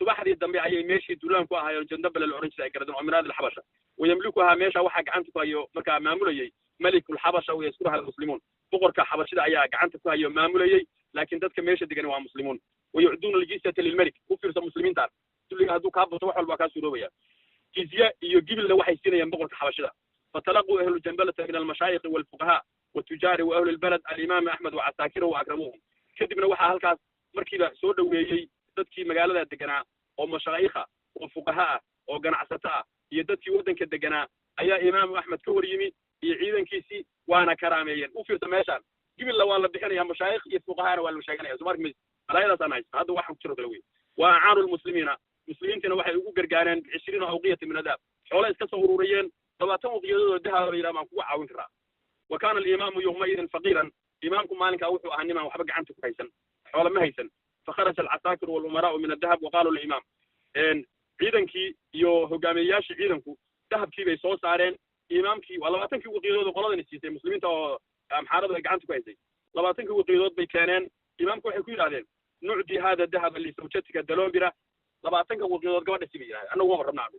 Subaxdii dambe ayay meeshii duulaan ku ahaayeen Jandabala la odhan jiray ay garadeen oo min ardi alxabasha. Wayamlikuhaa meesha waxaa gacanta ku hayo markaa maamulayey melikulxabasha wayaskuruha almuslimuun. Boqorka xabashida ayaa gacanta ku hayo maamulayey, laakiin dadka meesha degan waa muslimuun. Wayucduuna aljizyata lilmelik. U fiirsa muslimiintaan, dulliga hadduu kaa bato wax walba waa kaa suuroobaya. Jizye iyo gibilna waxay siinayaan boqorka xabashida. Fatalaquu ahlu jambalata min almashaayikhi walfuqahaa watujaari wa ahli lbalad alimaam Axmed wacasaakirahu wa akramuhum. Kadibna waxaa halkaas markiiba soo dhoweeyey dadkii magaalada deganaa oo mashaayikha oo fuqaha ah oo ganacsato ah iyo dadkii waddanka deganaa ayaa imaamu Axmed ka hor yimi iyo ciidankiisii, waana karaameeyeen. U fiirsa meeshaan, gibilla waa la bixinaya, mashaayikh iyo fuqahaana waa la sheeganaya. Soo marka balaayadaasaan haysta hadda waxaan ku jiro kale wey. Wa acaanu lmuslimiina, muslimiintiina waxay ugu gargaareen 20 awqiyata min adaab, xoolo iska soo ururiyeen, 20 waqyadood oo dahaba la yidhaha baan kugu caawin karaa. Wa kaana alimaamu yowmaidin faqiiran, imaamku maalinkaa wuxuu ahaa nimaan waxba gacanta ku haysan, xoolo ma haysan. Fakharaja alcasaakiru walumaraa'u min adahab wa qaaluu limaam. Ciidankii iyo hogaamiyeyaashii ciidanku dahabkii bay soo saareen. Imaamkii waa 20-kii waqiyadood oo qoladani siisay muslimiinta oo amxaaradu ay gacanta ku haysay. 20-kii waqiyadood bay keeneen. Imaamku waxay ku yidhahdeen: nucdi hada dahaba lisawjatika dalombira. 20-ka waqiyadood gabadha si bay yidhahdeen, annagu maba rabnaa.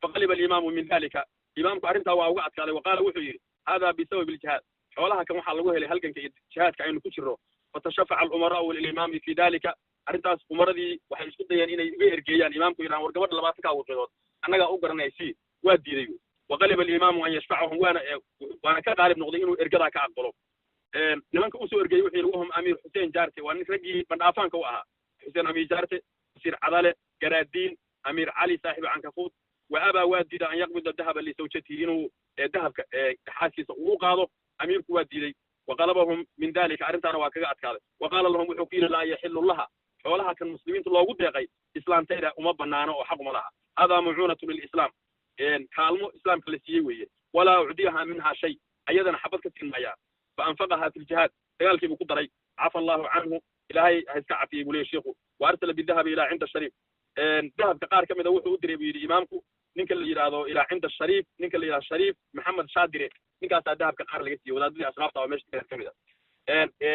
Faqaliba alimaamu min dalika, imaamku arrintaa waa uga adkaaday. Wa qaala, wuxuu yidhi: hada bisababi aljihaad, xoolaha kan waxaa lagu helay halganka iyo jihaadka aynu ku jirro. Fatashafaca alumaraa'u lilimaami fi dalika. Arrintaas umaradii waxay isku dayeen inay uga ergeeyaan imaamku, yidhahan: war gabadha 20-kaa waqiyadood annagaa u garanaya si. Waa diiday. Waqaliba alimaamu an yashfacahum, waana ka qaalib noqday inuu ergadaa ka aqbalo. Nimanka usoo ergeeyey wuxuu yidhi: wahum Amiir Xuseen Jaarte, waa nin raggii bandhaafaanka u ahaa, Xuseen Amiir Jaarte, Wasiir Cadale, Garaadiin, Amiir Cali saaxibu Cankafuud. Wa abaa, waa diiday, an yaqbida dahaba lisawjatihi, inuu dahabka xaaskiisa uu qaado amiirku waa diiday. Waqalabahum min dalika, arrintaana waa kaga adkaaday. Wa qaala lahum, wuxuu ku yidhi: laa yaxilu laha, xoolaha kan muslimiinta loogu deeqay islaantayda uma banaano oo xaq uma laha. Hada mucuunatu lilislaam, kaalmo islaamka la siiyey weeye. Walaa ucdiyaha minha shay, ayadana xabad ka siin maayaa. Fa anfaqaha fi ljihaad, dagaalkii buu ku daray. Cafa allahu canhu, Ilaahay ha iska cafiyey buu leeyay sheikhu. Wa arsala bidahabi ilaa cinda Shariif, dahabka qaar ka mida wuxuu u diray buu yidhi imaamku ninka la yidhaahdo ilaa cinda Shariif, ninka la yidhahdo Shariif Maxamed Shaadire. Ninkaasaa dahabka qaar laga siiyey, wadaadadii asraafta oo meesha ka mid a.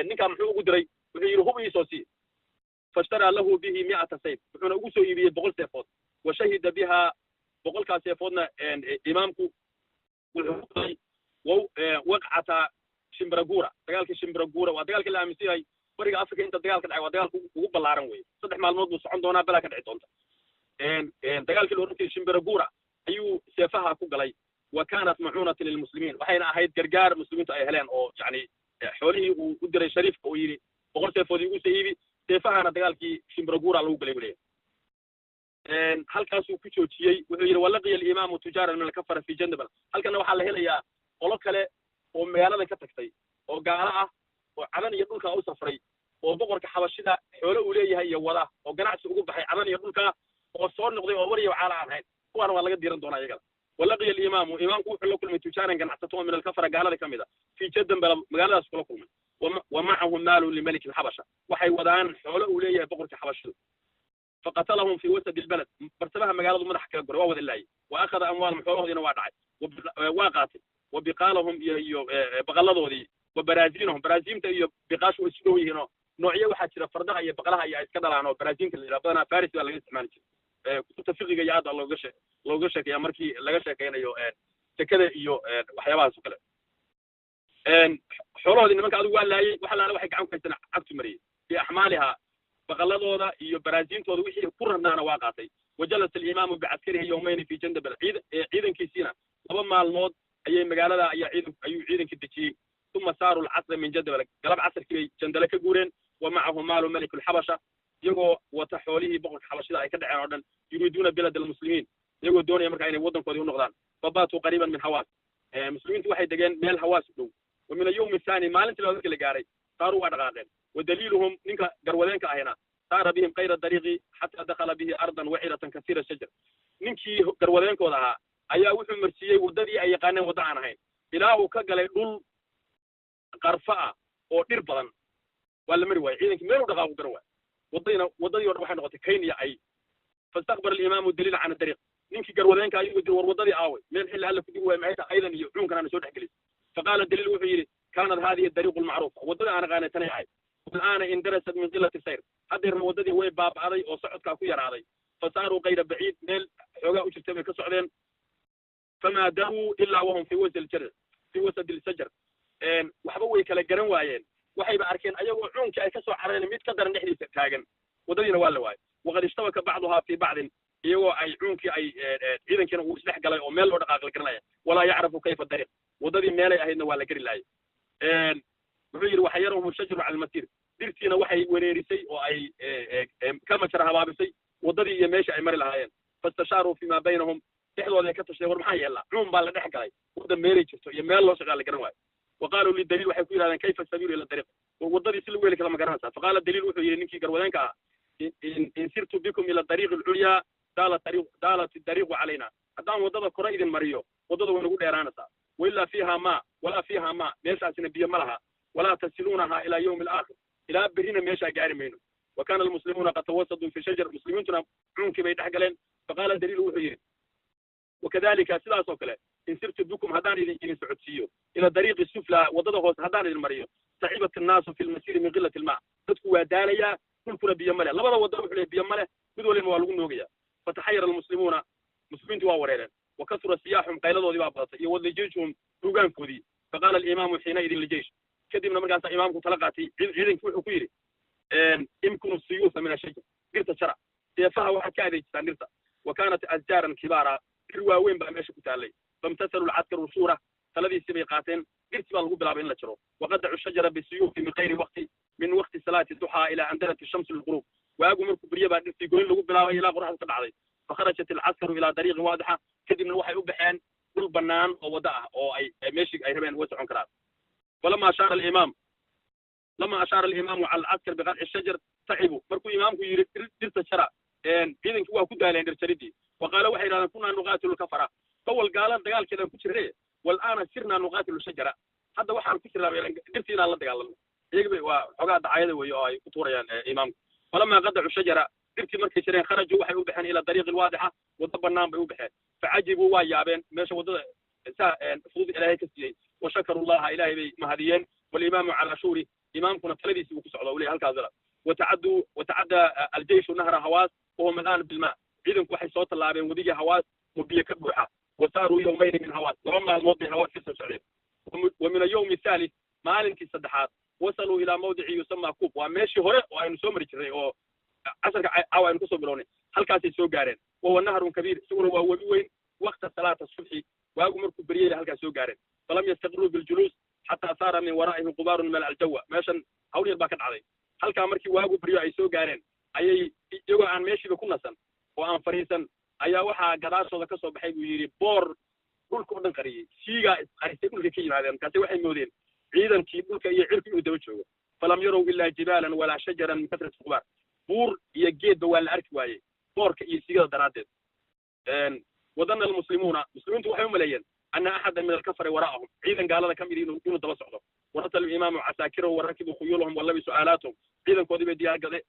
Ninkaa muxuu ugu diray? Wuxuu yidhi: hub iisoo sii. Fashtaraa lahu bihi 100 sayf, wuxuuna ugu soo iibiyey 100 seefood. Wa shahida biha, 100-kaa seefoodna imaamku wuxuu ku daray waqcata Shimbragura, dagaalkii Shimbragura. Waa dagaalkii la aaminsan yahay bariga Africa inta dagaalka dhacay waa dagaalka ugu ballaaran weye. 3 maalmood buu socon doonaa, balaa ka dhici doonta. Dagaalkii la oran jiray Shimbragura ayuu seefaha ku galay. Wa kaanat macuunatan lilmuslimiin, waxayna ahayd gargaar muslimiintu ay heleen oo yani xoolihii uu u diray Shariifka uu yidhi 100 seefood igu soo iibi, seefahana dagaalkii Shimbragura lagu galay buu leeyahay. Halkaasuu ku joojiyey. Wuxuu yidhi: walaqiya alimaamu tujaaran min alkafara fi Jandabal. Halkana waxaa la helayaa qolo kale oo magaalada ka tagtay oo gaalo ah oo Cadan iyo dhulkaa u safray oo boqorka xabashida xoolo uu leeyahay iyo wada oo ganacsi ugu baxay Cadan iyo dhulkaa oo soo noqday oo war iyo wacaala aan hayn. Kuwaana waa laga diiran doonaa iyagana. Walaqiya alimaamu, imaamku wuxuu la kulmay tujaaran, ganacsato oo min alkafara, gaalada ka mid a, fi Jandabal, magaaladaas kula kulmay. Wa macahu maalu limaliki alxabasha, waxay wadaan xoolo uu leeyahay boqorka xabashidu. Faqatalahum fi wasadi albalad, bartamaha magaaladu madaxa kaga goray, waa wada laayay. Wa akhada amwaalahum, xoolahoodiina waa dhacay, waa qaatay. Wa biqaalahum iyo baqalladoodii, wa baraaziinahum. Baraaziinta iyo biqaashu way isu dhow yihiin oo noocyo waxaa jira fardaha iyo baqlaha iyo ay iska dhalaan oo baraaziinta la yidhaha. Badanaa Faris baa laga isticmaali jiray. Kutubta fiqiga iyo aad looga sheekeeya markii laga sheekeynayo sekada iyo waxyaabahaas oo kale. Xoolahoodii nimanka adigu waa laayey, waxa laala waxay gacan ku haysteen cagtu mariyey. Biaxmaaliha, baqaladooda iyo baraaziintooda wixii ku rarnaana waa qaatay. Wajalasa alimaamu bicaskarihi yowmayni fi Jandabal, ciidankiisiina 2 maalmood ayay magaalada ayaa ciidan ayuu ciidankii dejiyey. Uma saaruu alcasra min Jandabal, galab casarkii bay Jandale ka guureen. Wa macahu maalu malik alxabasha, iyagoo wata xoolihii boqorka xabashida ay ka dhaceen oo dhan. Yuriiduuna bilad almuslimiin, iyagoo doonaya markaa inay waddankoodii u noqdaan. Fabaatuu qariiban min Hawaas, muslimiintu waxay degeen meel Hawaas u dhow. Wa min alyawmi athani, maalintii labaad markii la gaaray, saaruu, waa dhaqaaqeen. Wa daliiluhum, ninka garwadeenka ahina, saara bihim kayra dariiqi xataa dakhala bihi ardan waciratan kasiira shajar. Ninkii garwadeenkooda ahaa ayaa wuxuu marsiiyey waddadii ay yaqaaneen waddo aan ahayn ilaa uu ka galay dhul qarfa ah oo dhir badan. Waa la mari waayey ciidankii, meel u dhaqaaqu garan waay. Waddadiina, waddadii o dhan waxay noqotay kayn iyo ay. Fastaqbara alimaamu daliila can dariiq, ninkii garwadeenka ayuu diri: war waddadii aaway? Meel xilli alla ku digi waay, maxay tahay aydan iyo cuunkan aana soo dhex gelisay? Faqaala daliil, wuxuu yidhi: kaanat haadihi dariiqu lmacruufa, waddada aan aqaanay tanay ahayd. Al'aana indarasat min qilati sayr. Haddeerna waddadii way baaba'day oo socodkaa ku yaraaday. Fasaaruu kayra baciid, meel xoogaa u jirtay bay ka socdeen. Famaa daruu ilaa wahum fi wasl jar fi wasadi lsajar. Waxba way kala garan waayeen, waxayba arkeen ayagoo cuunkii ay ka soo carareen mid ka daran dhexdiisa taagan, waddadiina waa la waayay. Waqad ishtabaka bacduhaa fii bacdin, iyagoo ay cuunkii ay ciidankiina uu isdhex galay oo meel loo dhaqaaq la garanaya. Walaa yacrifu kayfa dariiq, waddadii meelay ahaydna waa la geri laayay. Wuxuu yidhi waxayarahum shajaru cala almasiir, dhirtiina waxay wereerisay oo ay ka majara habaabisay waddadii iyo meeshii ay mari lahaayeen. Fastashaaruu fimaa baynahum, dhexdooda ay ka tashadeen, war maxaa yeellaa, cuun baa la dhex galay, wadda meelay jirto iyo meel loo socdaa la garan waayo. Wa qaaluu lidaliil, waxay ku yidhahdeen kayfa sabiilu ila dariiq, war waddadii si lagu heli kara ma garanaysaa? Faqaala daliil, wuxuu yidhi ninkii garwadeenka ah, in sirtu bikum ila dariiqi alculyaa daalat dariiqu calayna, haddaan waddada kore idin mariyo waddada way nagu dheeraanaysaa. Wailaa fiiha maa walaa fiiha maa, meeshaasina biyo ma laha. Walaa tasiluunaha ilaa yawmi alaakhir, ilaa berrina meeshaa gaari mayno. Wa kaana almuslimuuna qad tawasaduu fi shajar, muslimiintuna cuunkii bay dhex galeen. Faqaala daliilu wuxuu yidhi wakadalika, sidaas oo kale, in sirtu bikum, haddaan idin socodsiiyo ila dariiqi sufla, waddada hoose haddaan idin mariyo, tacibat annaasu fi lmasiiri min qilati ilmaa, dadku waa daalayaa, dhulkuna biyo ma leh. Labada wadda wuxuu leeyahy biyo ma leh, mid waliba waa lagu noogaya. Fataxayara almuslimuuna, muslimiintu waa wareereen. Wa kasura siyaaxum, qayladoodii baa badatay iyo wadajeyshuhum, rugaankoodii. Faqaala alimaamu xiinaidin lijeysh, kadibna markaasaa imaamku tala qaatay ciidankii, wuxuu ku yidhi imkunu suyuufa min ashajar, dhirta jara, seefaha waxaad ka adeejisaan dhirta. Wa kaanat asjaaran kibaara, dhir waaweyn baa meesha ku taallay. Famtasalu alcaskaru shuura, taladiisii bay qaateen, dhirtii baa lagu bilaabay in la jaro. Waqadacu shajara bisuyuufi min kayri waqti min waqti salaati duxaa ilaa an danat shamsu lilghurub, waagu markuu berye baa dhirtii goyn lagu bilaabay ilaa qoraxdu ka dhacday. Fakharajat alcaskaru ilaa dariiqin waadixa, kadibna waxay u baxeen dhul bannaan oo waddo ah oo ay meeshii ay rabeen uga socon karaan. Falama ashaara alimaam lama ashaara alimaamu cala alcaskar biqadci shajar tacibu, markuu imaamku yidhi dhirta jara, ciidankii waa ku daaleen dhir jaridii. Wa qaala, waxay yidhahdeen kunaa nuqaatilu lkafara, kawal gaalan dagaalkeedaan ku jirnay, wal'aana sirnaa nuqaatilu shajara, hadda waxaan ku jirnaa dhirtii inaan la dagaalamno. Iyaga bay waa xoogaa dacayada weeye oo ay ku tuurayaan imaamku. Falamaa qadacu shajara, dhirtii markay jireen, kharajuu waxay u baxeen ila dariiqi alwaadixa, waddo bannaan bay u baxeen. Facajibuu, waa yaabeen meesha waddada saa fudud ilaahay ka siiyey. Wa shakaru llaha, ilaahay bay mahadiyeen. Walimaamu calaa shuuri, imaamkuna taladiisii buu ku socda uu leeyahy halkaas dala. Watacaduu watacaddaa aljeyshu nahra hawaas wahuwa mal'aan bilmaa, ciidanku waxay soo tallaabeen wedigii hawaas oo biyo ka buuxa. Wasaaruu yowmayni min hawaas, 2 maalmood bay hawaas ka soo socdeen. Wa min alyawmi athalith, maalintii saddexaad, wasaluu ilaa mawdici yusamaa kuub, waa meeshii hore oo aynu soo mari jirnay oo casharka caawa aynu kusoo bilownay, halkaasay soo gaareen. Wahuwa nahrun kabiir, isaguna waa webi weyn. Waqta salaata subxi, waagu markuu beryey halkaas soo gaareen. Falam yastaqiruu biljuluus xataa saara min waraa'ihim qubaarun mala aljawa, meeshan hawl yar baa ka dhacday. Halkaa markii waagu beryo ay soo gaareen, ayay iyagoo aan meeshiiba ku nasan oo aan fadhiisan ayaa waxaa gadaashooda ka soo baxay buu yidhi boor dhulka o dhan qariyey, siigaa isqarisay dhulka ka yimaadeen. Markaase waxay moodeen ciidankii dhulka iyo cirku inuu daba joogo. Falam yarow ilaa jibaalan walaa shajaran min kasrati qubaar, buur iyo geedba waa la arki waayey boorka iyo siigada daraaddeed. Wadana almuslimuuna, muslimiintu waxay u maleeyeen ana axadan min alkafari waraa'ahum, ciidan gaalada ka mid inuu daba socdo. Warasala alimaamu casaakirahu warakibuu khuyuulahum walabisu aalaatahum, ciidankoodii bay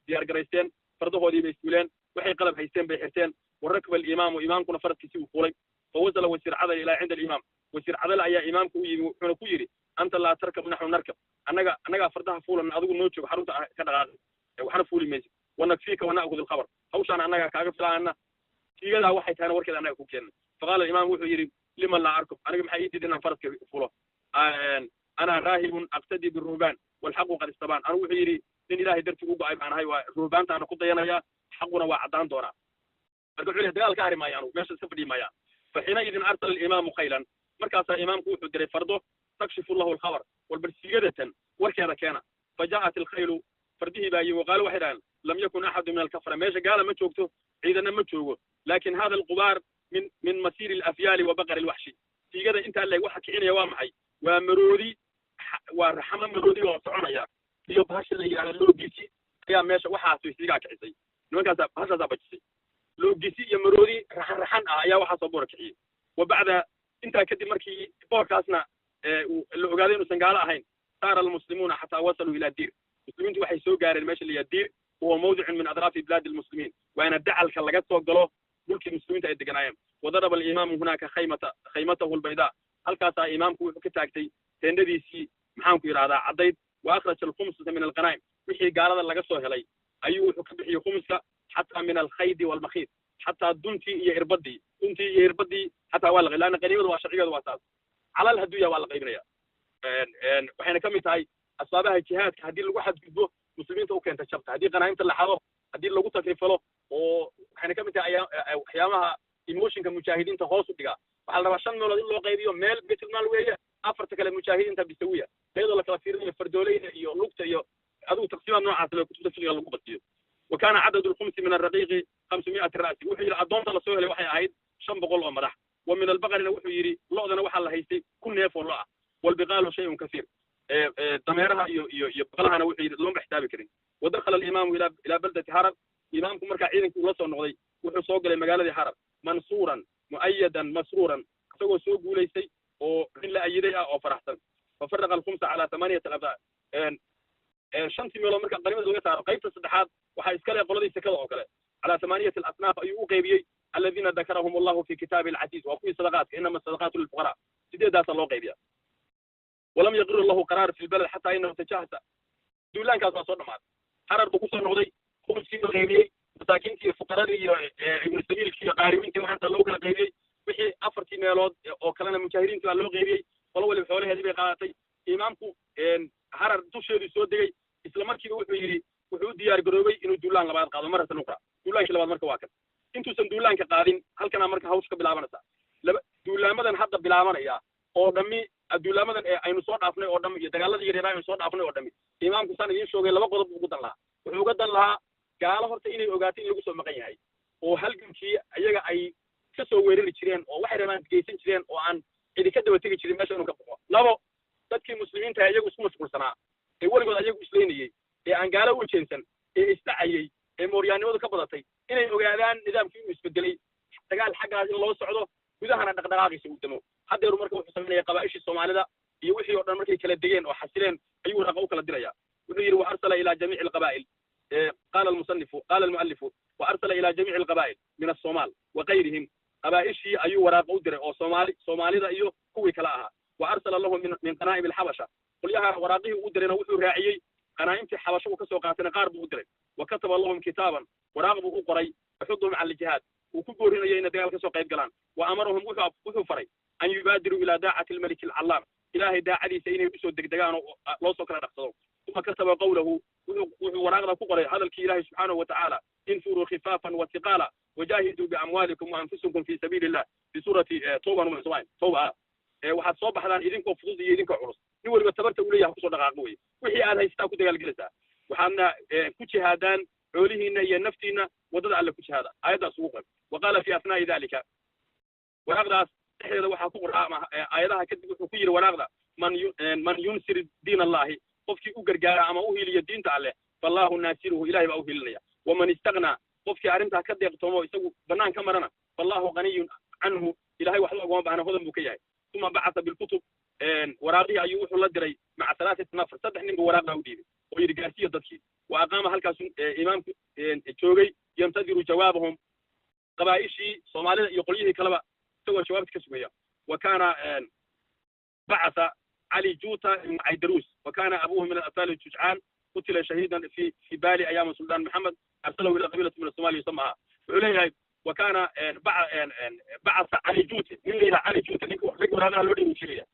diyaar garaysteen, fardahoodii bay fuuleen, waxay qalab haysteen bay xirteen. Warakiba alimaamu, imaamkuna faraskiisii uu fuulay. Fawasala wasiir cadal ilaa cinda alimaam, wasiir cadal ayaa imaamka u yimi, wuxuuna ku yidhi anta laa tarkab naxnu narkab, annaga annagaa fardaha fuulana, adigu noo joogo xarunta ka dhaqaaqi, waxna fuuli maysid. Wanakfiika wana'khud alkhabar, hawshaan annagaa kaaga filaana, siigadaa waxay tahayna warkeeda annaga ku keenna. Faqaala alimaam wuxuu yidhi liman laa arkub, aniga maxaa ii diiday inaan faraska fulo? Ana raahibun aqtadi biruhbaan walxaqu qad istabaan, anigu wuxuu yidhi nin ilaahay dartii u go'ay baan ahay, waa ruhbaantaana ku dayanayaa, xaquna waa caddaan doonaa. Marka wuxuu leeyahay dagaal ka hari maayo, anugu meesha iska fadhiyi maayaan. Fa xiinaidin arsala alimaamu khaylan, markaasaa imaamku wuxuu diray fardo, takshifu lahu alkhabar, walbal siigadatan warkeeda keena. Fa jaa'at alkhaylu, fardihii baa yimi. Waqaalo, waxay dhahaan lam yakun axadu min alkafara, meesha gaala ma joogto, ciidana ma joogo, laakin hada alqubaar min masiiri alafyaali wa baqari alwaxshi, siigada intaa leeg waxa kicinaya waa maxay? Waa maroodi, waa raxamo maroodi oo soconaya iyo bahasha la yidhahda loogisi ayaa meesha waxaas siigaa kicisay. Nimankaasa bahashaasaa bajisay, loogisi iyo maroodi raxan raxan ah ayaa waxaasoo boora kiciyey. Wa bacda intaa kadib markii boorkaasna la ogaaday inuusan gaalo ahayn, saara almuslimuuna xataa wasaluu ilaa diir, muslimiintu waxay soo gaareen meesha la yidhaha diir, wahuwa mawdicun min adraafi bilaadi almuslimiin, waana dacalka laga soo galo dhulkii muslimiinta ay deganaayeen. Wadaraba alimaamu hunaaka khaymata khaymatahu albaydaa, halkaasaa imaamku wuxuu ka taagtay teendhadiisii, maxaanku yidhahdaa, caddayd. Wa akhraja alkhumsata min alqanaa'im, wixii gaalada laga soo helay Ayuu wuxuu ka bixiyey khumuska, xataa min alkhaydi walmakhiid, xataa duntii iyo irbadii, duntii iyo irbadii xataa waa la, laanna qaniimada waa sharcigeedu waa taas. Calal hadduu yahay waa la qaybinaya. Waxayna ka mid tahay asbaabaha jihaadka haddii lagu xadgudbo muslimiinta u keenta jabta, haddii qanaa'imta la xado, haddii lagu takrifalo oo waxayna ka mid tahay waxyaabaha emotionka mujaahidiinta hoos u dhigaa. Waxaa la rabaa shan meelood in loo qaybiyo meel baytulmaal weeye, afarta kale mujaahidiinta bisawiya, iyadoo la kala fiirinayo fardooleyda iyo lugta iyo adigu taqsiimaad noocaas le kutubta fiqiga lagu basiyo. Wa kaana cadadu lkhumsi min alraqiiqi 500 ra'si. Wuxuu yidhi addoonta lasoo helay waxay ahayd 500 oo madax. Wa min albaqarina, wuxuu yidhi lo'dana waxaa la haystay 1000 neef oo lo ah. Walbiqaalu shayun kasiir, dameeraha iyo baqlahana wuxuu yidhi looma xisaabi karin. Wadakhala alimaamu ila baldati Harar. Imaamku markaa ciidankii ula soo noqday wuxuu soo galay magaaladii Harar mansuuran mu'ayadan masruuran, isagoo soo guulaystay oo nin la ayiday ah oo faraxsan. Fafaraqa alkhumsa calaa tamaaniyat alabdaa. Shantii meelood marka qaniimada laga saaro, qaybta saddexaad waxaa iska leh qoladii sekada oo kale. Calaa tamaaniyati alasnaaf ayuu u qaybiyey, aladiina dakarahum allahu fi kitaabi alcasiiz, waa kuwii sadaqaadka, inama asadaqaatu lilfuqaraa, sideedaasaa loo qaybiya. Walam yaqir lahu qaraar fi lbalad xataa inahu tajahasa. Duulaankaas waa soo dhamaaday, Harar buu kusoo noqday, khumuskii la qaybiyey, masaakiintii iyo fuqaradii iyo ibnu sabiilkii iyo qaarimiintii waxaasa loo kala qaybiyey. Wixii afartii meelood oo kalena mujaahidiintii baa loo qaybiyey, qolo waliba xoolaheedii bay qaadatay. Imaamku Harar dusheedu soo degay, isla markiiba wuxuu yidhi wuxuu u diyaar garoobay inuu duulaan labaad qaado, maratan ukhra. Duulaankii labaad marka waa kan. Intuusan duulaanka qaadin halkanaa marka hawsha ka bilaabanaysa. Laba duulaamadan hadda bilaabanaya oo dhammi, duulaamadan ee aynu soo dhaafnay oo dhammi iyo dagaaladii yaryar aynu soo dhaafnay oo dhammi, imaamku saan idiin sheegay laba qodob buu ugu dan lahaa. Wuxuu uga dan lahaa gaalo horta inay ogaato in lagu soo maqan yahay oo halgankii iyaga ay ka soo weerari jireen oo waxay rabaan geysan jireen oo aan cidi ka daba tegi jirin meesha inuu ka baxo. Labo, dadkii muslimiinta iyagu isku mashquulsanaa ee weligood ayagu islaynayey ee aan gaalo u jeensan ee isdhacayey ee mooryaannimadu ka badatay inay ogaadaan nidaamkii inuu isbedelay, dagaal xaggaas in loo socdo, gudahana dhaqdhaqaaqiisa uu damo. Haddeeru marka wuxuu samaynaya qabaa'ishii Soomaalida iyo wixii oo dhan markay kala degeen oo xasileen ayuu waraaqa u kala diraya. Wuxuu yidhi wa arsala ilaa jamiici alqabaa'il. Qaala almusanifu, qaala almu'allifu: wa arsala ilaa jamiici alqabaa'il min assomaal wa kayrihim. Qabaa'ishii ayuu waraaqa u diray oo Soomaali, Soomaalida iyo kuwii kale ahaa. Wa arsala lahum min qanaa'im alxabasha. Qolyaha waraaqihii uu dirayna wuxuu raaciyey qanaa'imtii xabasho uu ka soo qaatayna qaar buu u diray. Wa kataba lahum kitaaban, waraaq buu u qoray, yaxuduhum cala aljihaad, uu ku boorinayo inay dagaal ka soo qayb galaan. Wa amarahum, wuxuu faray an yubaadiruu ilaa daacati almaliki alcallaam, Ilaahay daacadiisa inay usoo degdegaan oo loo soo kala dhaqsado. Uma kataba qawlahu, wuxuu waraaqda ku qoray hadalkii Ilahay subxaanahu wa tacaala: infuruu khifaafan wa tiqaala wajaahiduu biamwaalikum wa anfusikum fi sabiili illah, fi suurati Tawba numasomayn Tawba ah. Waxaad soo baxdaan idinkoo fudud iyo idinkoo culus, nin weliba tabarta uu leeyahay kusoo dhaqaaqo weye. Wixii aad haysataa ku dagaalgelaysaa, waxaadna ku jihaadaan xoolihiina iyo naftiina waddada Alle ku jihaada, aayaddaas ugu qoray. Wa qaala fi athnaa'i dalika, waraaqdaas dhexdeeda waxaa ku qoraa ama aayadaha kadib wuxuu ku yidhi waraaqda: man yunsir diin Allahi, qofkii u gargaara ama u hiiliya diinta Alleh, fallaahu naasiruhu, Ilahay baa u hiilinaya. Waman istaghnaa, qofkii arrintaa ka deeqtoomo isagu bannaan ka marana, fallaahu ghaniyun canhu, Ilahay waxba ugama baahna, hodan buu ka yahay. Uma bacatha bilkutub, waraaqihii ayuu wuxuu la diray maca halaathati nafar, saddex nin buu waraaqdaa u dhiibay oo yidhi gaarsiiya dadkii. Wa aqaama, halkaasu imaamku joogay, yantadiru jawaabahum, qabaa'ishii Soomaalida iyo qolyihii kaleba isagoo jawaabta ka sugaya. Wa kaana bacatha Cali Juta ibn Caydaruus, wa kaana abuuhu min alabtaali jujcaan, qutila shahiidan fi bali ayaama Suldaan Maxamed, arsalahu ila qabiilati min asomaliya yusamaha. Wuxuu leeyahay wa kaana bacatha Cali Juute, nin la yidhaha Cali Juute, ninka rag waraaqaha loo dhiibi sheegaya.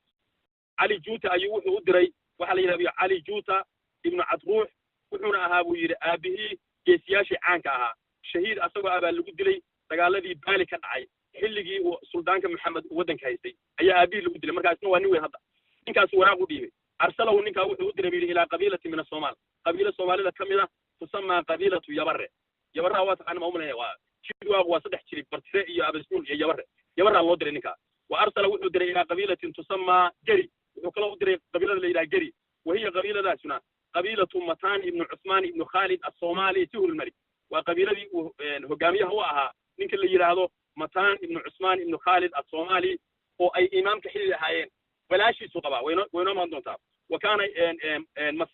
Cali Juute ayuu wuxuu u diray, waxaa la yidhahda Cali Juuta ibnu Cadruux, wuxuuna ahaa buu yidhi aabihii geesiyaashii caanka ahaa, shahiid asagoo ah baa lagu dilay dagaaladii Baali ka dhacay xilligii uu Suldaanka Maxamed uu waddanka haystay ayaa aabihii lagu dilay. Markaasna waa nin weyn hadda. Ninkaas waraaq u dhiibay. Arsalahu, ninkaa wuxuu u diray buu yidhi ilaa qabiilati min asomaal, qabiilo Soomaalida ka mid ah, tusamaa qabiilatu Yabare. Yabaraha waa taqaana ma umalanaya, waa jidwaaq, waa saddex jirib, Bartire iyo Abaskuul iyo Yabare. Yabaraa loo diray ninkaa. Wa arsala, wuxuu diray ilaa qabiilatin tusamaa Geri, wuxuu kaloo u diray qabiilada la yidhaha Geri. Wahiya qabiiladaasuna qabiilatu Matan ibnu Cuthmaan ibnu Khaalid assomaali sihrulmalik, waa qabiiladii uu hogaamiyaha u ahaa ninka la yidhaahdo Matan ibnu Cusmaan ibnu Khaalid assomaali oo ay imaamka xilli ahaayeen, walaashiisu qabaa, waynoo imaan doontaa. Wa kaana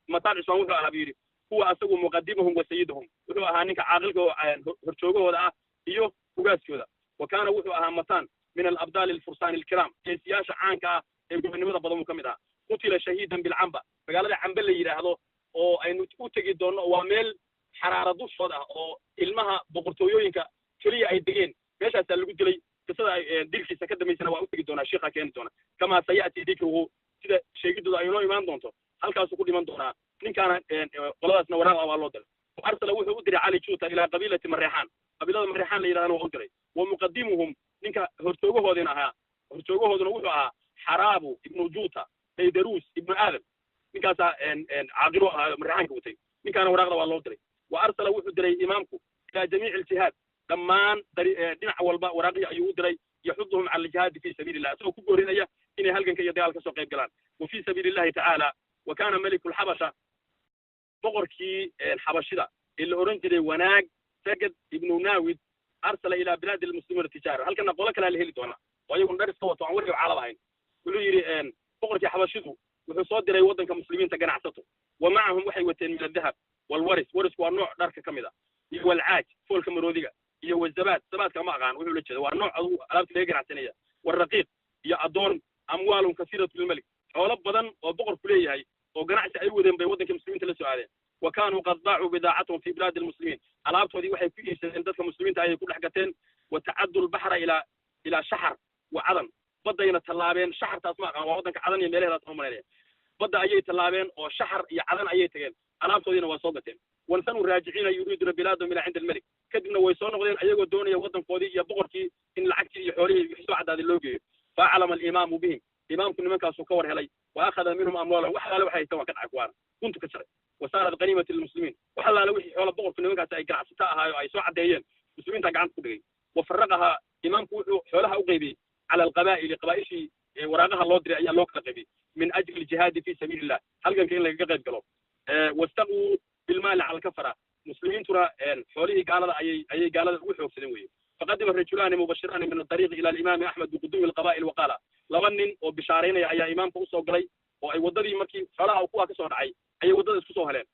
Matan Cusmaan wuxuu ahaa buu yidhi huwa asagu muqadimahum wa sayidahum, wuxuu ahaa ninka caaqilka oo horjoogahooda ah iyo ugaaskooda. Wa kaana wuxuu ahaa Matan min alabdaali alfursaani alkiraam, geesiyaasha caanka ah ee gobonimada badan buu ka mid ahaa. Qutila shahiidan bilcamba, magaalada Cambe la yidhaahdo oo aynu u tegi doonno, waa meel Xaraara dushooda ah oo ilmaha boqortooyooyinka keliya ay degeen, meeshaasaa lagu dilay. Qisada dilkiisa ka dambaysana waa u tegi doonaa, sheikha keeni doona. Kamaa saya'ti dikruhu, sida sheegidooda ay inoo imaan doonto, halkaasuu ku dhiman doonaa ninkaana. Qoladaasna waraaq waa loo diray. Arsala wuxuu u diray Cali Juuta ilaa qabiilati Mareexaan, qabiilada Mareexaan la yidhahdana waa u diray. Wa muqadimuhum, ninka hortoogahoodina ahaa, hortoogahooduna wuxuu ahaa Xaraabu ibnu Juuta Haydaruus ibnu Aadam. Ninkaasaa caaqilo ahaa Mareexaanka watay. Ninkaana waraaqda waa loo diray. Wa arsala wuxuu diray imaamku ilaa jamiici aljihaad, dhammaan dhinac walba waraaqihii ayuu u diray. Yaxuduhum cala aljihaadi fi sabiili illah, isagoo ku goorinaya inay halganka iyo dagaal kasoo qayb galaan wa fi sabiili illahi tacaala. Wa kaana meliku lxabasha, boqorkii xabashida ee la odhan jiray Wanaag Sagad ibnu Naawid, arsala ilaa bilaadi almuslimiina tijaara. Halkana qolo kalea la heli doonaa oo ayaguna dhar iska wato, aan weliga caalab ahayn. Wuxuu yidhi boqorkii xabashidu wuxuu soo diray waddanka muslimiinta ganacsato. Wa macahum waxay wateen min adahab walwaris, warisku waa nooc dharka ka mid a, iyo walcaaj, foolka maroodiga, iyo wazabaad. Zabaadka ma aqaan wuxuu la jeeda, waa nooc adugu alaabta laga ganacsanaya. Waraqiiq iyo addoon, amwaalun kasiiratu lilmelik, xoolo badan oo boqorku leeyahay oo ganacsi ay wadeen bay waddanka muslimiinta la soo aadeen. Wa kaanuu qad baacuu bidaacatahum fi bilaadi almuslimiin, alaabtoodii waxay ku iibsadeen dadka muslimiinta ayay ku dhex gateen. Wa tacaddu lbaxra ilaa Shaxar wa Cadan, baddayna tallaabeen. Shaxartaas ma aqaan, waa waddanka Cadan iyo meelaheedaas ma malaynaya. Badda ayay tallaabeen oo Shaxar iyo Cadan ayay tageen, alaabtoodiina waa soo gateen. Wansanuu raajiciina yuriiduuna bilaadahum ilaa cinda almelik, kadibna way soo noqdeen ayagoo doonaya waddankoodii iyo boqorkii in lacagtii iyo xoolihii wixii soo caddaaday loo geeyo. Faaclama alimaamu bihim, imaamku nimankaasuu ka war helay. Wa akhada minhum amwaalahum, wax allaale waxay haysteen waa ka dhacay, kuwaana guntu ka jaray. Wa saarat qaniimati lilmuslimiin, wax allaale wixii xoola boqorku nimankaasi ay ganacsata ahaayo ay soo caddeeyeen muslimiinta gacanta ku dhigay. Wa faraqahaa, imaamku wuxuu xoolaha u qaybiyey cala alqabaa'ili, qabaa'ishii waraaqaha loo diray ayaa loo kala qaybiyey, min ajli aljihaadi fi sabiili illah, halganka in lagaga qayb galo. Wastaquu bilmaali cala alkafara, muslimiintuna xoolihii gaalada ayay gaalada ugu xoogsadeen weye. Faqadima rajulaani mubashiraani min adariiqi ila alimaami Axmed biquduumi alqabaa'il waqaala, laba nin oo bishaaraynaya ayaa imaamka usoo galay oo ay waddadii markii xoolaha kuwaa ka soo dhacay ayay waddada isku soo heleen,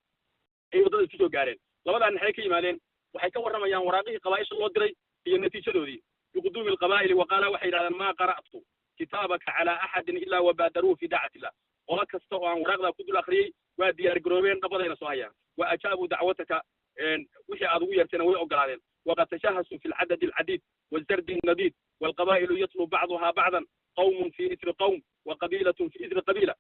ayay waddada isku soo gaareen. Labadaa naxay ka yimaadeen, waxay ka warramayaan waraaqihii qabaa'isha loo diray iyo natiijadoodii. Biquduumi alqabaa'ili waqaala, waxay yidhahdeen: maa qara'tu kitaabaka calaa axadin ilaa wabaadaruuhu fi daacati illah. Qolo kasta oo aan waraaqdaa ku dul akhriyey waa diyaar garoobeen, dhabadayna soo hayaan. Wa ajaabuu dacwataka, wixii aad ugu yeertayna way ogolaadeen. Waqad tashahasuu fi alcadadi alcadiid wazardi alnadiid, waalqabaa'ilu yatlu bacduhaa bacdan, qawmun fi ithri qawm wa qabiilatun fi ithri qabiila.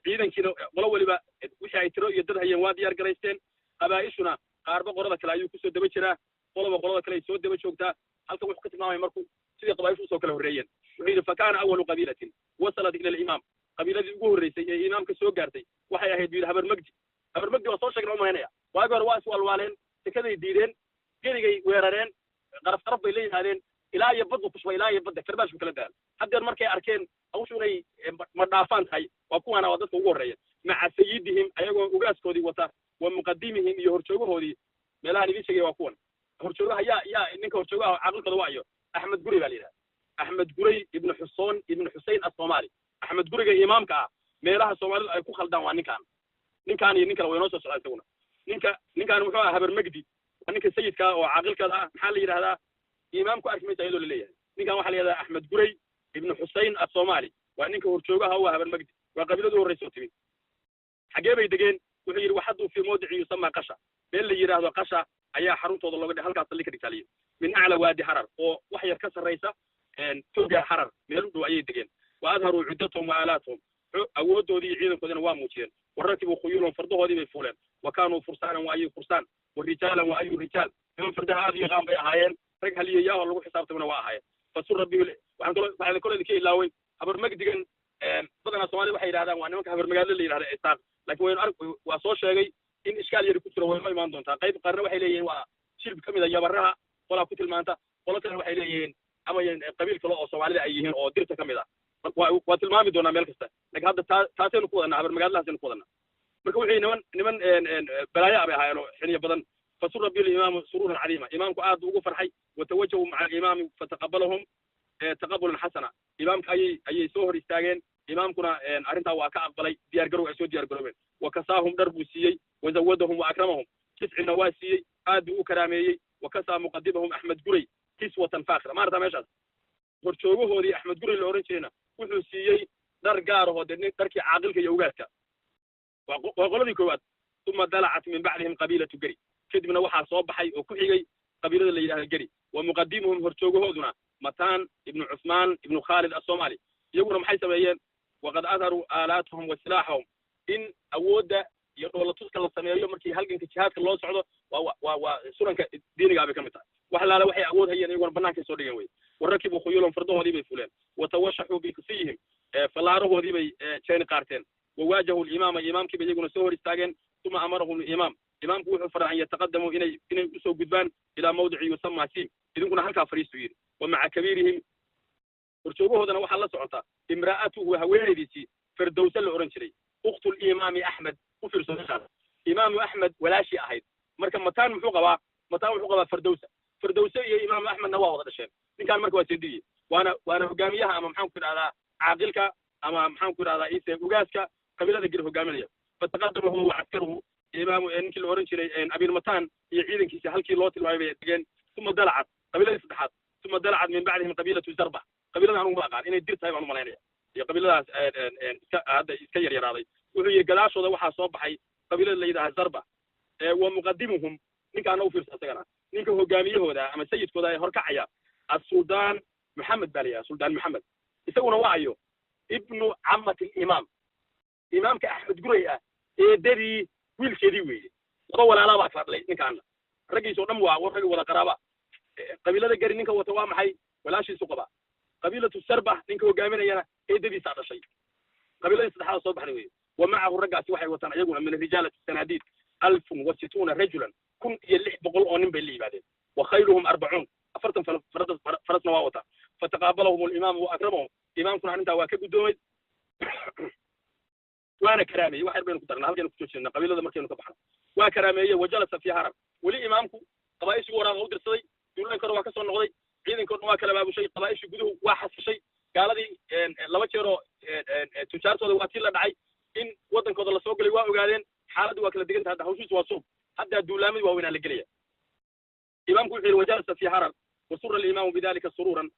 Ciidankiina qolo weliba wixii ay tiro iyo dad hayeen waa diyaar garaysteen. Qabaa'ishuna qaarba qorada kale ayuu kusoo daba jiraa, qoloba qolada kale ay soo daba joogtaa. Halkan wuxuu ka tilmaamaya markuu sidii qabaa'ishu usoo kala horreeyeen. Wuxuu yidhi: fa kaana awalu qabiilatin wasalat ila alimaam, qabiiladii ugu horreysay ee imaamka soo gaartay waxay ahayd, buu yidhi, Habarmegdi. Habarmegdi waa soo sheegna u malaynaya. Waagi hore waa iswaalwaaleen, sekaday diideen, geligay weerareen, qaraf qaraf bay la yimaadeen, ilaa iyo baddu ku shubay, ilaa iyo badda karbaashku kala daal. Haddeer markay arkeen hawshu inay ma dhaafaan tahay, waa kuwaana, waa dadka ugu horreeya, maca sayidihim, ayagoo ugaaskoodii wata, wa muqadimihim, iyo horjoogahoodii. Meelahaan idiin sheegaya waa kuwan horjoogaha. Yaa ninka horjoogaha caaqilkooda waa iyo Axmed Gurey baa la yidhaha, Axmed Gurey ibnu Xusoon ibnu Xusein Asoomaali. Axmed Guriga imaamka ah meelaha Soomaalidu ay ku khaldaan waa ninkaan, ninkaan iyo nin kale way noo soo socdaa isaguna. Ninkaan muxuu ahaa? Habarmegdi waa ninka sayidka oo caaqilkada ah. Maxaa la yidhahdaa? Imaamku arki maysa iyadoo laleeyahay. Ninkan waxaa la yidhahdaa Axmed Gurey ibnu Xusein Asoomaali, waa ninka horjoogaha u ah Habarmegdi, waa qabiiladu horreysa oo timi. Xaggee bay degeen? Wuxuu yidhi: waxaduu fii mawdici yusamaa Qasha, meel la yidhaahdo Qasha ayaa xaruntooda looga dhig, halkaas saldhig ka dhigtaaliye, min acla waadi Xarar, oo wax yar ka sarraysa toga Xarar, meel u dhow ayay degeen. Wa adharuu cuddatahum wa aalaatahum, awooddoodii iyo ciidankoodina waa muujiyeen. Wa rakibuu khuyuulahum, fardahoodii bay fuuleen. Wa kaanuu fursaanan wa ayu fursaan, wa rijaalan wa ayu rijaal, niman fardaha aad u yaqaan bay ahaayeen, rag haliyayaahoo lagu xisaabtamana waa ahaayeen. Fasura bihi. Waxaan kaloo waxaan kaloo idinka ilaaway Habarmegdigan. Badanaa Soomaalida waxay yidhahdaan waa nimanka Habarmagaadle la yidhahda Isaaq, laakiin waynu arg waa soo sheegay in ishkaal yari ku jiro, way imaan doontaa. Qayb qaarna waxay leeyihiin waa shilb ka mid a Yabaraha, qolaa ku tilmaanta, qolo kalena waxay leeyihiin ama qabiil kale oo Soomaalida ay yihiin oo Dirta ka mid ah. Waa tilmaami doonaa meel kasta, lakin hadda taasaynu ku wadanaa, Habarmagaadlahaasaynu ku wadanaa. Marka wuxuu niman balaayo ah bay ahaayeen oo xiniyo badan. Fasura bihi imaamu suruuran cadiima, imaamku aad buu ugu farxay. Watawajahuu maca alimaami fataqabalahum taqabulan xasana, imaamka ayay soo hor istaageen, imaamkuna arrintaa waa ka aqbalay diyaar garow ay soo diyaar garoobeen. Wa kasaahum, dhar buu siiyey, wazawadahum wa akramahum, jiscina waa siiyey, aad buu u karaameeyey. Wa kasaa muqadimahum Axmed Gurey kiswatan faakhira. Maarata meeshaas horjoogahoodii Axmed Gurey la odhan jirayna wuxuu siiyey dhar gaarahoo dee dharkii caaqilka iyo ugaadka. Waa qoladii koowaad. Uma dalacat min bacdihim qabiilatu Geri. Kadibna waxaa soo baxay oo ku xigay qabiilada la yidhahda Geri. Wa muqadimuhum, horjoogahooduna Mataan ibnu Cuthmaan ibnu Khaalid Asoomaali. Iyaguna maxay sameeyeen? Waqad adharuu aalaatuhum wa silaaxahum. In awoodda iyo dhoolatuska la sameeyo markii halganka jihaadka loo socdo waa sunanka diinigaa bay ka mid tahay. Wax laala waxay awood hayeen iyaguna bannaankay soo dhigeen wey. Warakibuu khuyulan, fardahoodii bay fuleen. Watawashaxuu bikufiyihim, fallaarahoodii bay jeeni qaarteen. Wawaajahu limaama, imaamkii bay iyaguna soo hor istaageen. Uma amarahum limaam, imaamku wuxuu faray an yataqadamuu, inay usoo gudbaan ilaa mawdici yusamaa siim, idinkuna halkaa fariistu yidhi. Wa maca kabiirihim, horjoogahoodana waxaa la socota imra'atuhu, haweenaydiisii Firdowse la odhan jiray, ukhtu limaami Axmed. U fiirso meeshaas, Imaamu Axmed walaashii ahayd. Marka Mataan muxuu qabaa? Mataan wuxuu qabaa Fardowsa. Fardowse iyo Imaamu Axmedna waa wada dhasheen. Ninkaan marka waa seedigii, waana hogaamiyaha ama maxaan ku idhahdaa caaqilka ama maxaan ku idhahdaa ise ugaaska qabiilada Gir hogaaminaya. Fataqadama huwa wa caskaruhu, imaamu ninkii la odhan jiray Abiilmataan iyo ciidankiisa halkii loo tilmaamay bay degeen. Uma dalacad qabiiladii saddexaad, uma dalacad min bacdihim qabiilatu Zarba. Qabiilada anugu ma aqaan, inay Dir tahay baan u malaynaya iyo qabiiladaas iska hadda iska yaryaraaday. Wuxuu yidhi gadaashooda waxaa soo baxay qabiilada la yidhaha Zarba. Wa muqadimuhum, ninkaana u fiirsa isagana, ninka hogaamiyahooda ama sayidkooda ee horkacaya Assuldaan Maxamed baa la yidhaha. Suldaan Maxamed isaguna waa ayo? Ibnu camati alimaam, imaamka Axmed Guray ah eedadii wiilkeedii weeye. Laba walaalaa baa kala dhalay ninkaana. Raggiis oo dhan waa rag wada qaraaba. Qabiilada Gari ninka wata waa maxay? Walaashiisu qabaa. Qabiilatu Sarba ninka hogaaminayana eedadiisaa dhashay. Qabiiladii saddexaad soo baxday weye. Wa macahu, raggaasi waxay wataan iyaguna min rijaalati sanaadiid 1060 rajulan, 1600 oo nin bay la yimaadeen. Wa khayluhum 40, 40 farasna waa wataan. Fataqaabalahum alimaamu wa akramahum, imaamkuna arrintaa waa ka guddoomay waana karaameeyey. Wax yar baynu ku darnaa halkaynu ku joojinaa qabiilada markaynu ka baxno. Waa karaameeyey. Wajalasa fii Harar. Weli imaamku qabaa'ishii waraaqa u dirsaday, duulaanka hore waa ka soo noqday, ciidanka o dhan waa kala baabushay, qabaa'ishii guduhu waa xasishay. Gaaladii laba jeeroo tujaartooda waa tii la dhacay, in waddankooda lasoo galay waa ogaadeen. Xaaladdu waa kala degan tahay hadda, hawshiisu waa suub, haddaa duulaamadii waaweynaa la gelaya. Imaamku wuxuu yidhi wajalasa fii Harar wasura alimaamu bidalika suruuran.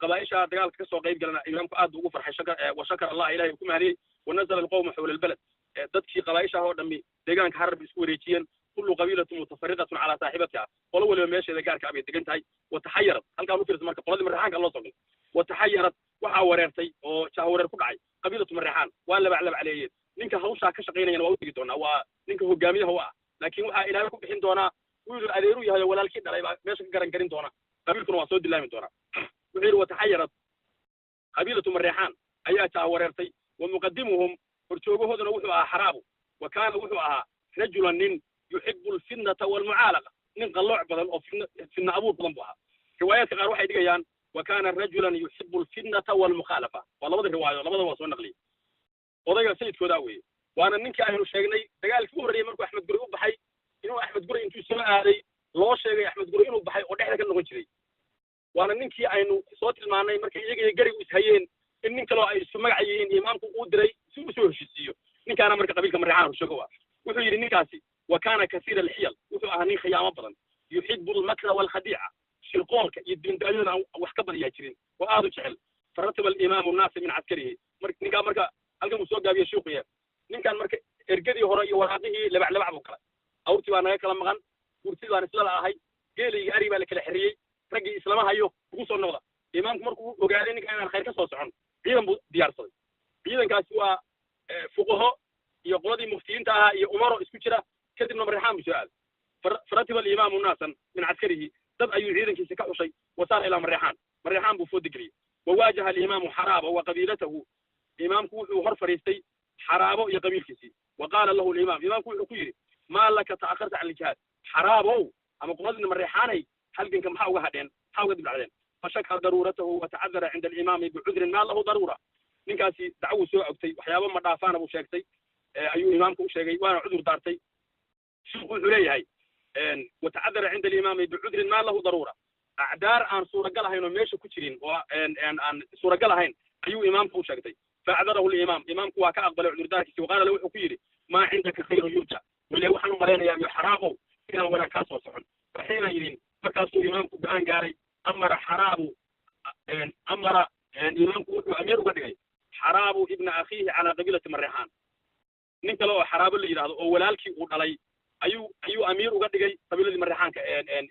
Qabaa'isha dagaalka kasoo qayb galana imaamku aad buu ugu farxay. Wa shakara Allah, ilahay uu ku mahadiyey. Wanazala alqawmu xawla albaled, dadkii qabaa'ishaha oo dhammi deegaanka Harar bay isku wareejiyeen. Kullu qabiilatun mutafariqatun calaa saaxibatiha, qolo waliba meesheeda gaarka bay degan tahay. Wataxayarat, halkaan u fiirsa marka qoladii Mareexaanka loo soo galay. Wataxayarat, waxaa wareertay oo jahwareer ku dhacay qabiilatu Mareexaan, waa labaclabcaleeyeen. Ninka hawshaa ka shaqaynayana waa u tegi doonaa, waa ninka hogaamiyaha u ah, laakiin waxaa Ilaahay ku bixin doonaa wiiluu adeeru yahay oo walaalkii dhalay baa meesha ka garan garin doona, qabiilkuna waa soo dilaami doonaa. Wuxuu yidhi wataxayarat qabiilatu Mareexaan ayaa jahwareertay. Wa muqadimuhum, horjoogahooduna wuxuu ahaa Xaraabu. Wa kaana, wuxuu ahaa rajulan, nin yuxibu alfitnata walmucaalaqa, nin qallooc badan oo fitna abuur badan buu ahaa. Riwaayaadka qaar waxay dhigayaan wa kaana rajulan yuxibu alfitnata walmukhaalafa. Waa labada riwaayo, labada waa soo naqliyey. Odayga sayidkoodaa weeye, waana ninkii aynu sheegnay dagaalkii u horreeyey markuu Axmed Guri u baxay, inuu Axmed Guri intuu soo aaday loo sheegay Axmed Guri inuu baxay oo dhexda ka noqon jiray. Waana ninkii aynu soo tilmaanay markay iyaga iyo Garigu ishayeen in nin kaloo ay isu magac yihiin imaamku uu diray si uu soo heshiisiiyo. Ninkaana marka qabiilka Mareexaan horshoogo ah. Wuxuu yidhi ninkaasi wa kaana kasiira alxiyal, wuxuu ahaa nin khiyaamo badan, yuxibu almakra waalkhadiica, shirqoolka iyo diindaayadana aan wax ka badiyaa jirin oo aad u jecel. Farataba alimaamu nnaasa min caskarihi. Ninkaa marka halkan uu soo gaabiye shiikuye, ninkan marka ergadii hore iyo waraaqihii labaclabac buu galay. Awrtii baa naga kala maqan, gurtid baan isla la'ahay, geelayga ari baa la kala xeriyey, raggii islama hayo, ugu soo noqda. Imaamku markuu ogaaday ninkan inaan khayr ka soo socon, ciidan buu diyaarsaday. Ciidankaasi waa fuqaho iyo qoladii muftiyiinta ahaa iyo umaro isku jira. Kadibna Mareexaan buu soo aaday. Faratiba alimaamu naasan min caskarihi, dad ayuu ciidankiisa ka xushay. Wasaara ilaa Mareexaan, Mareexaan buu fooda geliyey. Wawaajaha alimaamu Xaraaba wa qabiilatahu, imaamku wuxuu hor fadhiistay Xaraabo iyo qabiilkiisii. Wa qaala lahu alimaam, imaamku wuxuu ku yidhi: maa laka ta'akharta can iljihaad, Xaraabow ama qoladina Mareexaanay, halganka maxaa uga hadheen, maxaa uga dibdhacdeen? Fashaka daruuratahu watacadara cinda alimaami bicudrin maa lahu daruura. Ninkaasi dacwuu soo ogtay, waxyaabo ma dhaafaana buu sheegtay ayuu imaamku u sheegay, waana cudur daartay. Shiiku wuxuu leeyahay watacadara cinda alimaami bicudrin maa lahu daruura, acdaar aan suuragal ahayn oo meesha ku jirin oo aan suuragal ahayn ayuu imaamka u sheegtay. Faacdarahu limaam, imaamku waa ka aqbalay cudurdaarkiisi. Waqaala le, wuxuu ku yidhi: maa cindaka khayrun yurja, wile waxaan u malaynayaa iyo Xaraabow inaan wanaag kaa soo socon. Faxiina yidhin, markaasuu imaamku go-aan gaaray. Amara Xaraabu, amara, imaamku wuxuu amiir uga dhigay Xaraabu ibna akhiihi calaa qabiilati Mareexaan, nin kale oo Xaraabo la yidhahdo oo walaalkii uu dhalay. Ayuu amiir uga dhigay qabiiladii Mareexaanka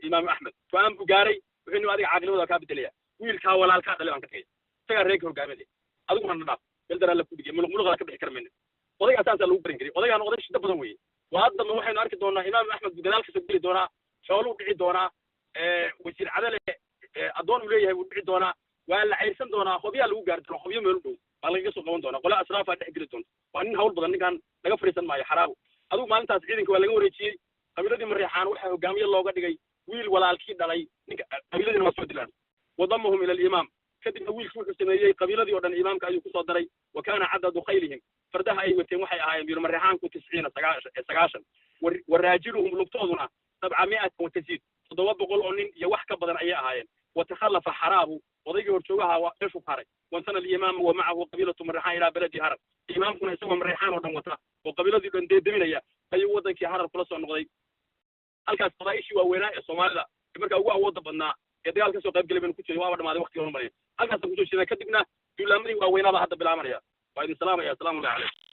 Imaam Axmed. Go-aan buu gaaray. Wuxuu ni adiga caaqilnimada kaa bedelaya, wiilkaa walaalkaa dhalay baan ka dhigay, isagaa reerka hogaaminaya, adiguna na dhaaf meel daraa la ku dhigay, muluq muluqda ka bixi kara mayno. Odaygaa saasaa lagu barin karay. Odaygaan oday shida badan weeye. Waa dambe waxaynu arki doonaa Imaam Axmed buu gadaal kasoo geli doonaa, xooluu dhici doonaa, Wasiir Cadale addoon uu leeyahay buu dhici doonaa, waa la cayrsan doonaa, Hobyaa lagu gaari doonaa, Hobyo meel u dhow baa lagaga soo qaban doonaa, qole asraafaa dhex geli doonta. Waa nin hawl badan ninkan, laga fariisan maayo Xaraabo. Adigu maalintaas ciidanka waa laga wareejiyey qabiiladii Mareexaan, waxaa hogaamiye looga dhigay wiil walaalkii dhalay ninka. Qabiiladiina waa soo dilaan. Wadamahum ila alimaam. Kadibna wiilkii wuxuu sameeyey qabiiladii oo dhan imaamka ayuu kusoo daray. Wa kaana cadadu khaylihim, fardaha ay wateen waxay ahaayeen biir Mareexaanku 90, 90, wa raajiluhum, lugtooduna 700 wa tasiid, 700 oo nin iyo wax ka badan ayay ahaayeen. Watakhallafa Xaraabu, odaygii horjoogaha waa meeshuu ku haray. Wansana alimaamu wa macahu qabiilatu Mareexaan ilaa beledi Harar. Imaamkuna isagoo Mareexaan oo dhan wata oo qabiiladii dhan deedeminaya ayuu waddankii Harar kula soo noqday. Halkaas qabaaishii waaweynaa ee Soomaalida markaa ugu awoodda badnaa ee dagaal kasoo qayb galay baynu ku jiray. Waaba dhamaaday waqtiga horumaraya, halkaasaan kusoo jeednaa. Kadibna duulaamadii waaweynaabaa hadda bilaabanaya. Waa idin salaamaya. Asalaamu allahi calaykum.